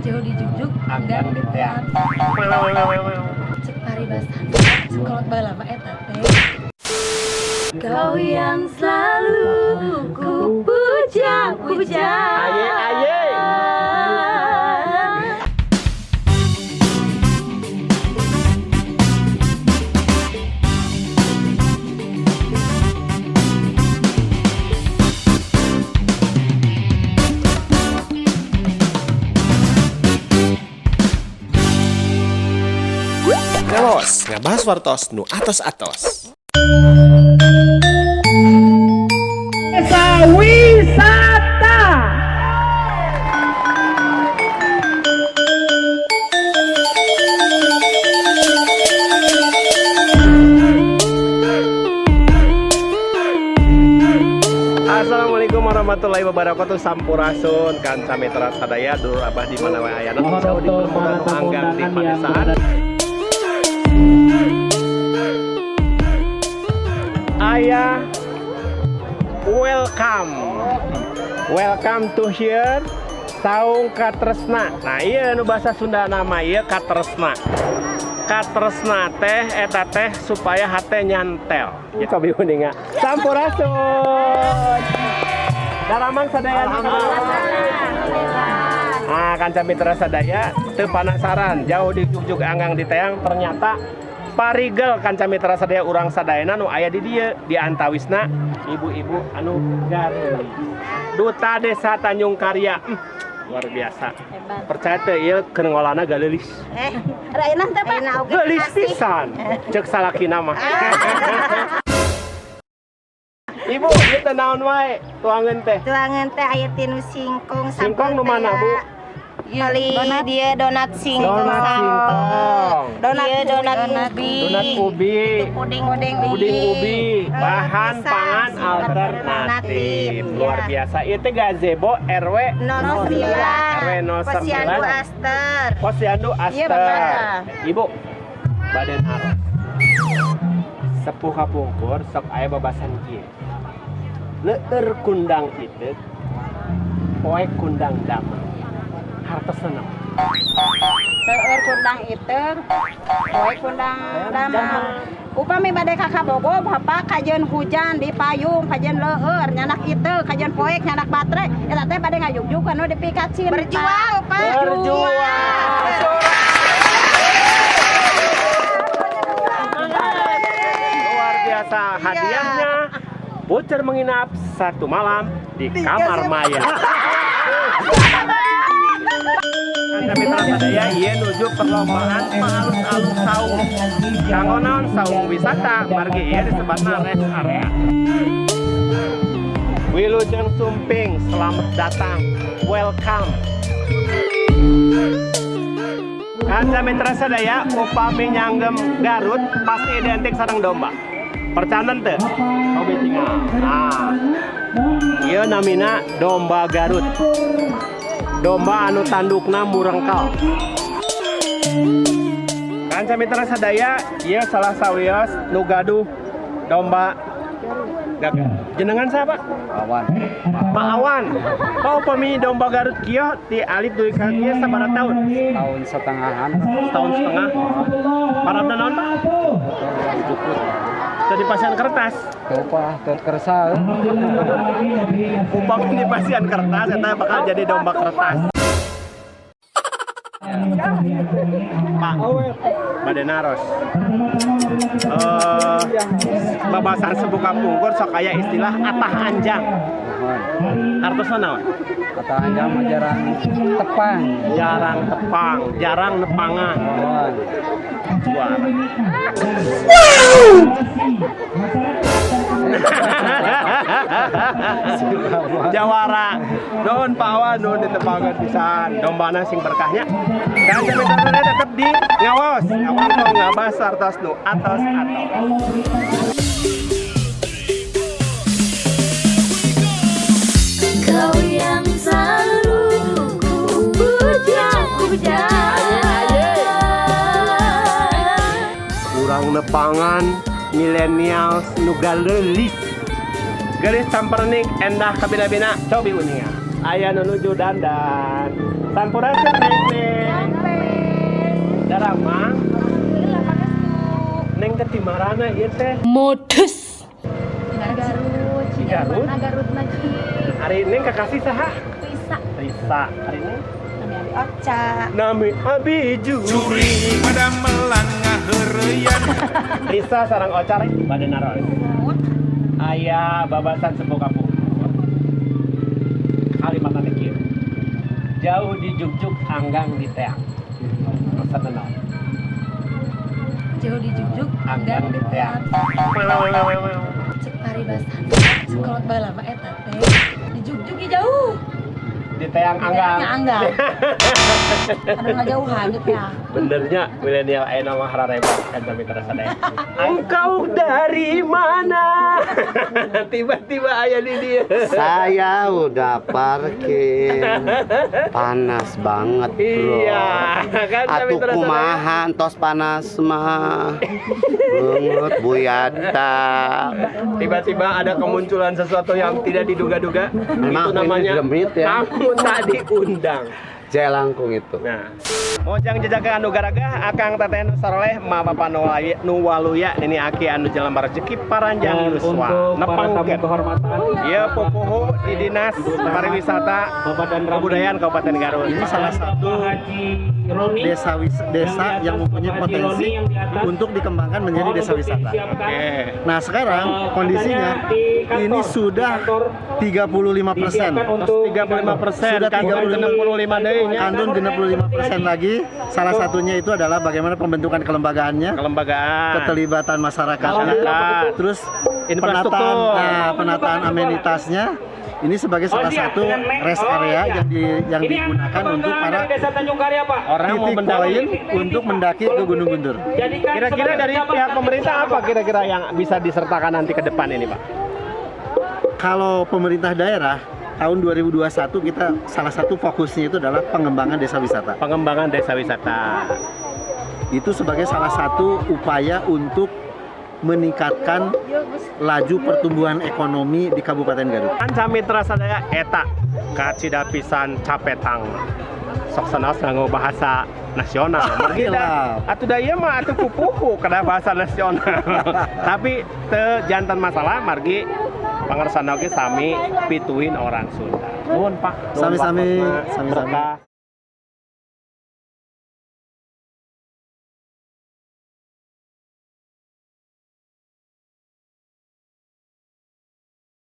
Jauh dijugjug, Anggang anggang diteang. Diteang. Cek paribasan, cek kolot baheula mah eta teh. Kau yang selalu ku puja-puja. Aye aye. Ngawas, ngabahas wartos nu atos-atos. Desa wisata. Assalamualaikum warahmatullahi wabarakatuh. Sampurasun kanca mitra sadaya, dulur abah di mana wae ayana, jauh di lembur nu anggang di padesaan. Ayah, welcome. Welcome to here Saung Katresna. Nah, iya nu bahasa Sunda nama ieu Katresna. Katresna teh eta teh supaya hate nyantel. Cobi uninga. Sampurasun. Daramang sadaya. Ah, kanca mitra sadaya teu panasaran, jauh di jugjug anggang di teang, ternyata parigel kanca mitra sadaya urang sadayana nu aya di dieu, di antawisna ibu-ibu anu garulis. Duta Desa Tanjung Karya. Luar biasa. Percaya teu ieu keur ngolahna galeulis. Eh, Raina teh, Pak. Geulis pisan. Cek salakina mah. Ibu, ieu teh naon wae tuangeun teh? Tuangan teh aya tinu singkong. Singkong nu mana, Bu? Kali dia donat singkong. Donat singkong. Donat, iya, donat ubi. Donat ubi. Puding puding ubi. Puding ubi, bahan Pisang, pangan alternatif. Luar biasa. Itu gazebo RW 09. RW 09. Posyandu Aster. Posyandu Aster. Iya, Bapak. Ibu, bade naros. Sepuh kapungkur sok aya babasan kieu. Leueur kundang itu poek kundang damang. Hartosna naon? Seueur kundang iteung, poe kundang damang. Upami bade ka Kabogo, Bapak, kajeun hujan di payung, kajeun leueur, nyandak iteung, kajeun poek nyandak baterai, eta teh bade ngajugjug anu dipikat cinta. Berjuang, Pak. Berjuang. Luar biasa hadiahnya. Voucher menginap satu malam di kamar maya. Kanca mitra sadaya, ieu nuju perlombaan alus-alus saung. Kanggo naon saung wisata, margi ieu disebutna rest area. Wilujeng Sumping, selamat datang. Welcome. Kanca mitra sadaya, upami nyanggem Garut pasti identik sareng domba. Percanten teu? Cobi tinggal. Ah. Ieu namina domba Garut. Domba anu tandukna murengkel. Kanca mitra sadaya, ieu salah sawios nu gaduh domba Garut. Jenengan siapa? Awan. Pak Awan. Pak, upami domba Garut kieu ti alit dugi ka kieu sabaraha tahun? Tahun setengahan. Setahun setengah. Parabna naon, Pak? Jukut. Jadi pasihan kertas. Tuh, Pak, tuh kersa. Upami di pasihan kertas eta bakal jadi domba kertas. Pak, bade naros. Babasan sepuh kapungkur sok aya istilah atah anjang. Artosna naon? Atah anjang mah jarang tepang. Jarang tepang, jarang nepangan. Mohon. Juara. Jawara. Nuhun Pak Awan, nuhun ditepangan pisan. Dombana sing berkahnya. Dan jamin tetep di ngawas, ngawangkong ngabas sartos nu atos atos. Kau yang selalu ku puja-puja. Kurang nepangan milenials nu galeulis. Geulis campernik endah kabina-bina, cobi uninga. Aya nu nuju dandan. Sampurasun, Neng. Daramang. Alhamdulillah pangestu. Neng teh ti marana ieu teh? Modus. Garut, Garut? Garut lagi. Ari Neng kakasih saha? Risa. Risa. Ari Neng? Nami abi Oca. Nami abi juri. Pada melang ngaheureyan. Risa sareng Oca rek bade naros. Aya babasan sepuh kampung. Kalimatna teh kieu. Jauh di jugjug anggang di teang. Maksudna naon? Jauh di jugjug, Anggang di teang. Cek paribasan. Sekolot baheula mah eta teh. Di jugjug ge jauh. Di teang anggang. Teangnya anggang. Anu ngajauhan di teang. Benernya milenial ayeuna mah hararemot kanca mitra sadaya. Engkau dari mana? Tiba-tiba aya di dieu. Saya udah parkir. Panas banget, bro. Iya, kan Atuh mitra sadaya. kumaha entos panas mah. Beungeut buyata. Tiba-tiba ada kemunculan sesuatu yang tidak diduga-duga. Memang Itu namanya ini demit ya. Tamu tak diundang. Jelangkung itu. Nah, mojang jejaka anu garagah akang teteh nu saroleh ma bapa nu nu waluya nini aki anu jalan rezeki paranjang yuswa. Untuk para tamu Nepangkeun. kehormatan Ieu pupuhu di Dinas Pariwisata Bapak dan Kebudayaan Kabupaten Garut. Ini salah satu Haji Roni desa yang mempunyai Bapak Haji potensi Roni yang di atas. untuk dikembangkan menjadi Mohon desa untuk wisata. disiapkan. Oke. Nah sekarang kondisinya katanya di kantor, ini sudah di kantor 35%. disiapkan untuk 35%, Sudah kantun 65 deui nya. Kantun 65% lagi. Salah satunya itu adalah bagaimana pembentukan kelembagaannya, Kelembagaan. keterlibatan masyarakatnya, Masyarakat. terus Infrastruktur. penataan, nah, penataan amenitasnya. Ini sebagai Oh, salah siap, satu dengan Neng. rest Oh, area iya. yang Ini digunakan untuk kebanggaan para dari Desa Tanjung Karya, Pak. Orang mau titik mendaki. poin untuk mendaki ke Gunung Guntur. Jadikan Kira-kira sebagai dari cabang pihak kami pemerintah bersama, apa Pak. kira-kira yang bisa disertakan nanti ke depan ini, Pak? Kalau pemerintah daerah tahun 2021 kita salah satu fokusnya itu adalah pengembangan desa wisata. Pengembangan desa wisata. Itu sebagai salah satu upaya untuk meningkatkan laju pertumbuhan ekonomi di Kabupaten Garut. Kanca mitra sadaya eta kacida pisan capetang. Sok sanaos nganggo bahasa nasional. Margi da, atuh da ieu mah atuh pupuhu kana bahasa nasional. Tapi teu janten masalah margi pangersana oge sami pituin orang Sunda. Nuhun Pak. Nuhun, Pak Sami-sami, Kosma. sami-sami. Berkah.